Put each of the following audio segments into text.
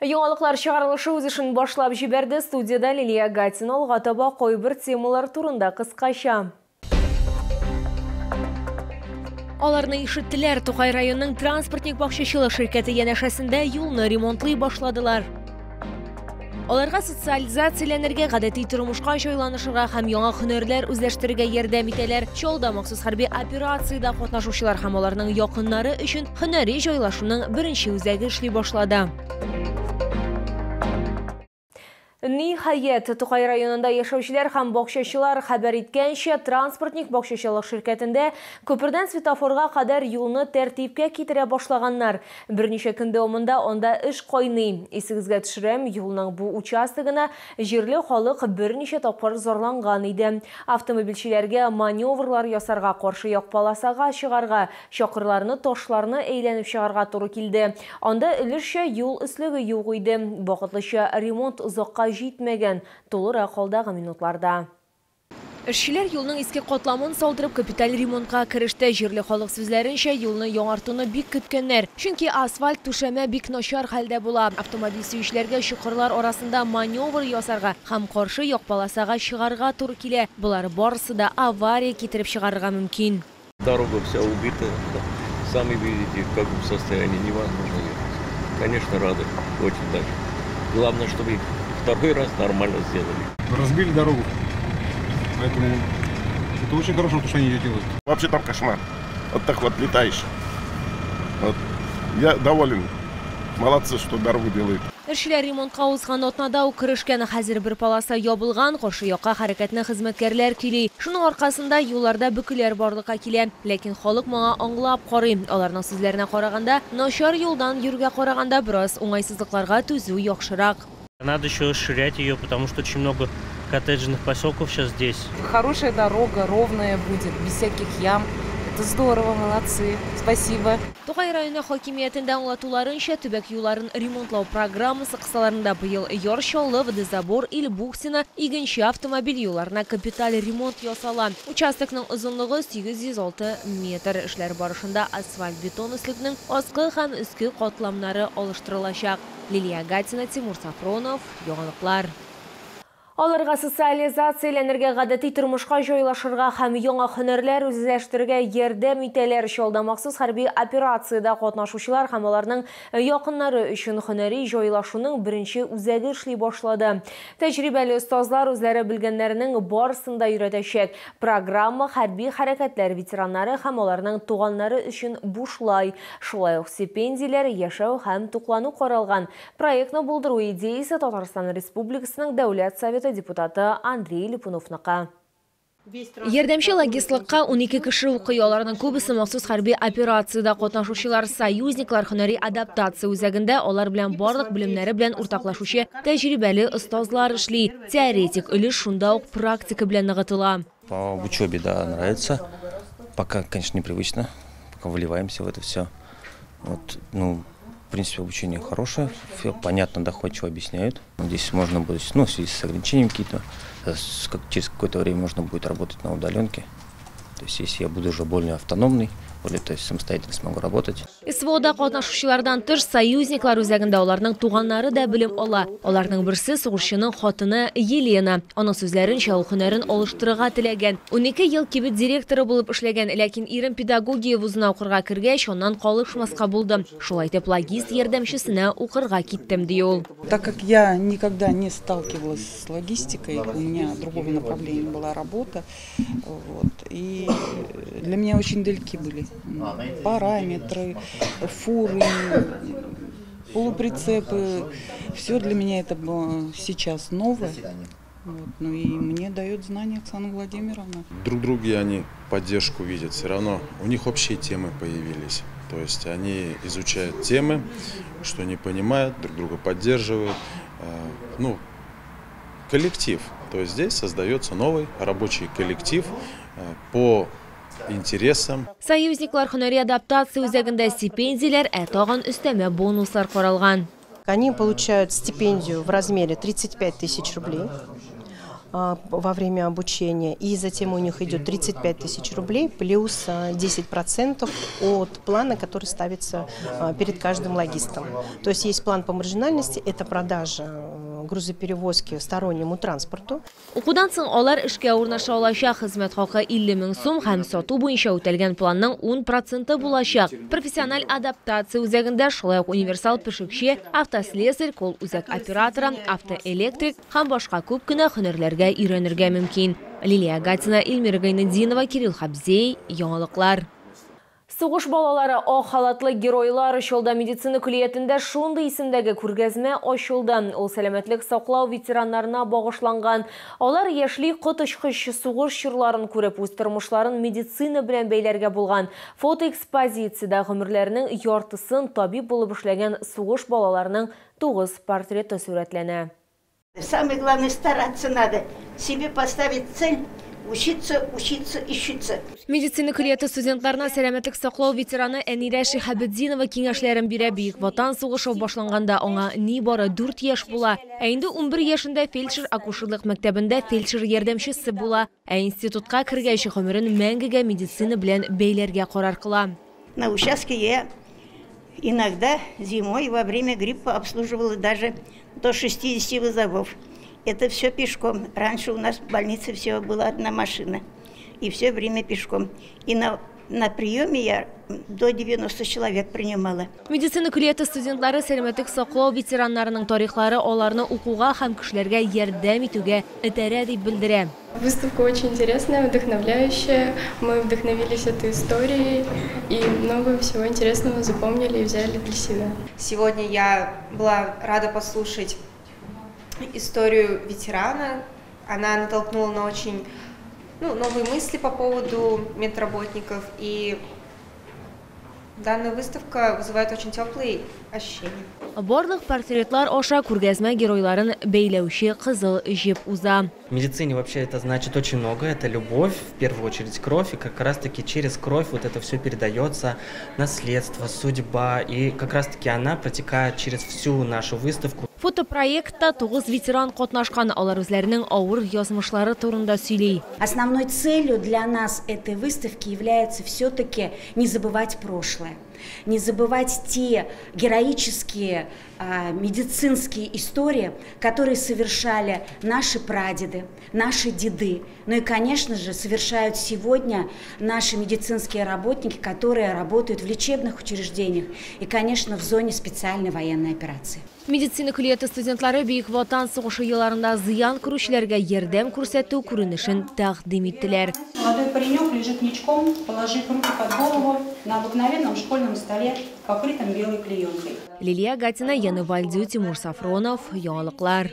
Яңалыклар чыгарылышы үз эшен башлап җибәрде. Студияда Лилия Гатина. Алга таба кайбер темалар турында кыскача. Аларны ишеттеләр. Тукай районының Транспортник бакчачылык ширкәте янәшәсендә юлны ремонтлый башладылар. Аларга социализацияләнергә, гадәти тормышка җайланышырга һәм яңа һөнәрләр үзләштерергә ярдәм итәләр. Чаллыда махсус хәрби операциядә катнашучылар һәм аларның якыннары өчен һөнәри җайлашуның беренче үзәге эшли башлады. Ниһаять, Тукай районында яшәүчеләр һәм бакчачылар хәбәр иткәнчә, Транспортник бакчачылык ширкәтендә күпердән светофорга кадәр юлны тәртипкә китерә башлаганнар. Берничә көн дәвамында анда эш кайный. Исегезгә төшерәм, юлның бу участогына җирле халык берничә тапкыр зарланган иде. Автомобильчеләргә маневрлар ясарга, каршы як полосага чыгарга, чокырларны, ташларны әйләнеп чыгарга туры килде. Анда өлешчә юл өслеге юк иде. Вакытлыча ремонт озакка җитмәгән, тулырак алдагы минутларда. Эшчеләр юлның иске катламын салдырып капиталь ремонтка кереште. Җирле халык сүзләренчә, юлны яңартуны бик көткәннәр. Чөнки асфальт түшәмә бик начар хәлдә була. Автомобиль сөючеләргә чокырлар арасында маневр ясарга һәм каршы як полосага чыгарга туры килә. Болар барысы да авария китереп чыгарырга мөмкин. Дорога вся убита. Сами видите, в каком состоянии, невозможно ехать. Конечно, рады, очень даже. Главное, чтобы второй раз нормально сделали. Разбили дорогу, поэтому это очень хорошо, что они ее делают. Вообще там кошмар. Вот так вот летаешь. Вот. Я доволен. Молодцы, что дорогу делают. Эшчеләр ремонтка узган атнада ук керешкән. Хәзер бер полоса ябылган, каршы якка хәрәкәтне хезмәткәрләр көйли. Шуның аркасында юлларда бөкеләр барлыкка килә. Ләкин халык моңа аңлап карый. Аларның сүзләренә караганда, начар юлдан йөрүгә караганда бераз уңайсызлыкларга түзү яхшырак. Надо еще расширять ее, потому что очень много коттеджных поселков сейчас здесь. Хорошая дорога, ровная будет, без всяких ям. Это здорово, молодцы, спасибо. Тукай районы хакимиятендә аңлатуларынча, төбәк юлларын ремонтлау программасы кысаларында быел Яр Чаллы, Водозабор, Ильбухтино, Игенче автомобиль юлларына капиталь ремонт ясала. Участокның озынлыгы 806 метр. Эшләр барышында асфальт-бетон өслекнең аскы һәм өске катламнары алыштырылачак. Лилия Гатина, Тимур Сафронов, Яңалыклар. Аларга социализацияләнергә, гадәти тормышка җайлашырга һәм яңа һөнәрләр үзләштерергә ярдәм итәләр. Чаллыда махсус хәрби операциядә катнашучылар һәм аларның якыннары өчен һөнәри җайлашуның беренче үзәге эшли башлады. Тәҗрибәле остазлар үзләре белгәннәренең барысын да өйрәтәчәк. Программа хәрби хәрәкәтләр ветераннары һәм аларның туганнары өчен бушлай. Шулай ук стипендияләр, яшәү һәм туклану каралган. Проектны булдыру идеясе Татарстан Республикасының Дәүләт Советы депутаты Андрей Липуновныкы. Ярдәмче логистлыкка 12 кеше укый. Аларның күбесе махсус хәрби операциядә катнашучылар. Союзниклар һөнәри адаптация үзәгендә алар белән барлык белемнәре белән уртаклашучы тәҗрибәле остазлар эшли. Теоретик өлеш шунда ук практика белән ныгытыла. По учебе, да, нравится. Пока, конечно, непривычно. Пока вливаемся в это все. Вот, ну, в принципе, обучение хорошее, все понятно, доходчиво объясняют. Здесь можно будет, ну, в связи с ограничениями какие-то, через какое-то время можно будет работать на удаленке. То есть, если я буду уже более автономный, более, то есть, самостоятельно смогу работать. СВОда катнашучылардан тыш союзниклар үзәгендә аларның туганнары да белем ала. Аларның берсе сугышчының хатыны Елена. Аның сүзләренчә, ул һөнәрен алыштырырга теләгән. 12 ел кибет директоры булып эшләгән, ләкин ирем педагогия вузына укырга кергәч, аннан калышмаска булды. Шулай итеп, логист ярдәмчесенә укырга киттем, ди ул. Так как я никогда не сталкивалась с логистикой, у меня другого направления была работа, вот, и для меня очень далеки были параметры, фуры, полуприцепы. Все для меня это было сейчас новое. Вот. Ну и мне дает знания Оксана Владимировна. Друг друге они поддержку видят. Все равно у них общие темы появились. То есть они изучают темы, что не понимают, друг друга поддерживают. Ну, коллектив. То есть здесь создается новый рабочий коллектив по интересам. Союзниклар һөнәри адаптация үзәгендә стипендияләр, ә тагын өстәмә бонуслар каралган. Они получают стипендию в размере 35 тысяч рублей. во время обучения. И затем у них идет 35 тысяч рублей плюс 10% от плана, который ставится перед каждым логистом. То есть есть план по маржинальности, это продажа грузоперевозки стороннему транспорту. Укудан соң алар эшкә урнаша алачак. Хезмәт хакы 50 мең сум һәм сату буенча үтәлгән планның 10% булачак. Профессиональ адаптация үзәгендә шулай ук универсал пешекче, автослесарь, кол үзәк операторы, автоэлектрик һәм башка күп кенә һөнәрләргә өйрәнергә мөмкин. Лилия Гатина, Эльмира Гайнетдинова, Кирилл Хабзей, Яңалыклар. Сугыш балалары ак халатлы геройлар Чаллыда медицина көллиятендә шундый исемдәге күргәзмә ачылды. Ул сәламәтлек саклау ветераннарына багышланган. Алар яшьли коточкыч сугыш чорларын күреп, үз тормышларын медицина белән бәйләргә булган. Фотоэкспозициядә гомерләренең яртысын табиб булып эшләгән сугыш балаларының 9 портреты сурәтләнә. Самое главное, стараться надо, себе поставить цель. Учиться, учиться, учиться. Медицина көллияте студентларына сәламәтлек саклау ветераны Әнирә Шиһабетдинова киңәшләрен бирә. Бөек Ватан сугышы башланганда аңа ни бары 4 яшь була. Ә инде 11 яшендә фельдшер-акушерлык мәктәбендә фельдшер ярдәмчесе була. Ә институтка кергәч гомерен мәңгегә медицина белән бәйләргә карар кыла. На участке я иногда зимой во время гриппа обслуживала даже до 60 вызовов. Это все пешком. Раньше у нас в больнице всего была одна машина. И все время пешком. И на приеме я до 90 человек принимала. Медицина көллияте студентлары сәламәтлек саклау ветераннарының тарихлары аларны укуга һәм кешеләргә ярдәм итүгә этәрә дип белдерә. Выставка очень интересная, вдохновляющая. Мы вдохновились этой историей и много всего интересного запомнили и взяли для себя. Сегодня я была рада послушать историю ветерана. Она натолкнула на очень новые мысли по поводу медработников. И данная выставка вызывает очень теплые ощущения. Барлык портретлар аша күргәзмә геройларын бәйләүче кызыл җеп уза. В медицине вообще это значит очень много. Это любовь, в первую очередь кровь. И как раз-таки через кровь вот это все передается, наследство, судьба. И как раз-таки она протекает через всю нашу выставку. Фотопроектта 9 ветеран катнашкан, алар үзләренең авыр язмышлары турында сөйли. Основной целью для нас этой выставки является все-таки не забывать прошлое, не забывать те героические медицинские истории, которые совершали наши прадеды, наши деды, ну и, конечно же, совершают сегодня наши медицинские работники, которые работают в лечебных учреждениях и, конечно, в зоне специальной военной операции. Медицина көллияте студентлары Бөек Ватан сугышы елларында зыян күрүчеләргә ярдәм күрсәтү күренешен тәкъдим иттеләр. Молодой паренек лежит ничком, положив руки под голову на обыкновенном школьном столе, покрытом белой клеенкой. Лилия Гатина, Яна Вальдю, Тимур Сафронов, Яңалыклар.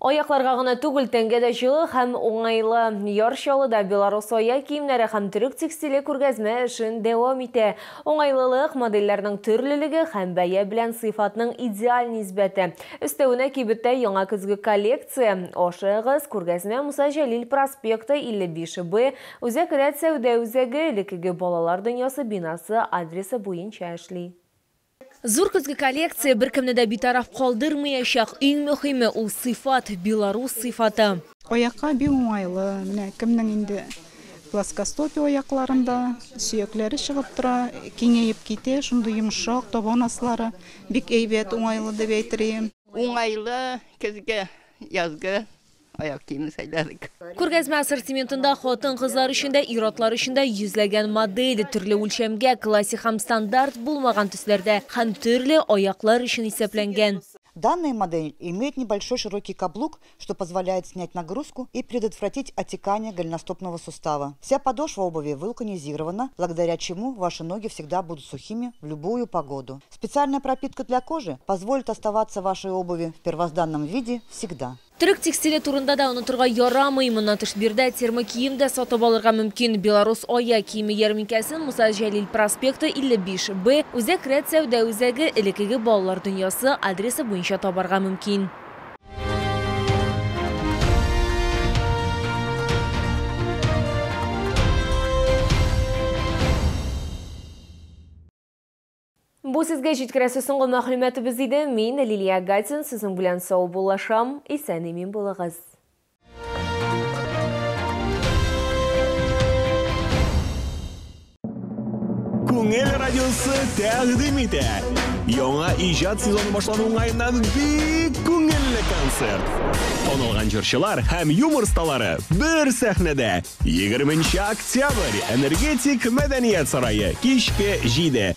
Аякларга гына түгел, тәнгә дә җылы һәм уңайлы. Яр Чаллыда Беларус аяк киемнәре һәм төрек текстиле күргәзмә эшен дәвам итә. Уңайлылык, модельләрнең төрлелеге һәм бәя белән сыйфатның идеаль нисбәте. Өстәвенә кибеттә яңа көзге коллекция. Ашыгыз, күргәзмә Муса Җәлил проспекты 55Б, Үзәк рәт сәүдә үзәге, элеккеге балалар дөньясы бинасы адресы буенча эшли. Зур көзге коллекция беркемне дә битараф калдырмаячак. Иң мөһиме ул сыйфат, белорус сыйфаты. Аякка бик уңайлы. Менә кемнең инде плоскостопие аякларында сөякләре чыгып тора, киңәеп китә, шундый йомшак табан аслары бик әйбәт, уңайлы дип әйтер идем. Уңайлы көзге, язгы аяк киеме сайладык. Күргәзмә ассортиментында хатын-кызлар өчен дә, ир-атлар өчен дә йөзләгән модель, төрле үлчәмгә, классик һәм стандарт булмаган төсләрдә һәм төрле аяклар өчен исәпләнгән. Данная модель имеет небольшой широкий каблук, что позволяет снять нагрузку и предотвратить отекание голеностопного сустава. Вся подошва обуви вулканизирована, благодаря чему ваши ноги всегда будут сухими в любую погоду. Специальная пропитка для кожи позволит оставаться вашей обуви в первозданном виде всегда. Төрек текстиле турында да онытырга ярамый. Моннан тыш биредә термокием дә сатып алырга мөмкин. Беларус аяк киеме ярминкәсен Муса Җәлил проспекты 55Б, Үзәк рәт сәүдә үзәге, элеккеге балалар дөньясы адресы буенча табарга мөмкин. Бу сезгә җиткерәсе соңгы мәгълүматыбыз иде. Мин Лилия Гатин сезнең белән саубуллашам. Исән-имин булыгыз. Күңел радиосы тәкъдим итә. Яңа иҗат сезоны башлану уңаеннан бик күңелле концерт. Танылган җырчылар һәм юмор осталары бер сәхнәдә. 20 октябрь, Энергетик мәдәният сарае, кичке 7.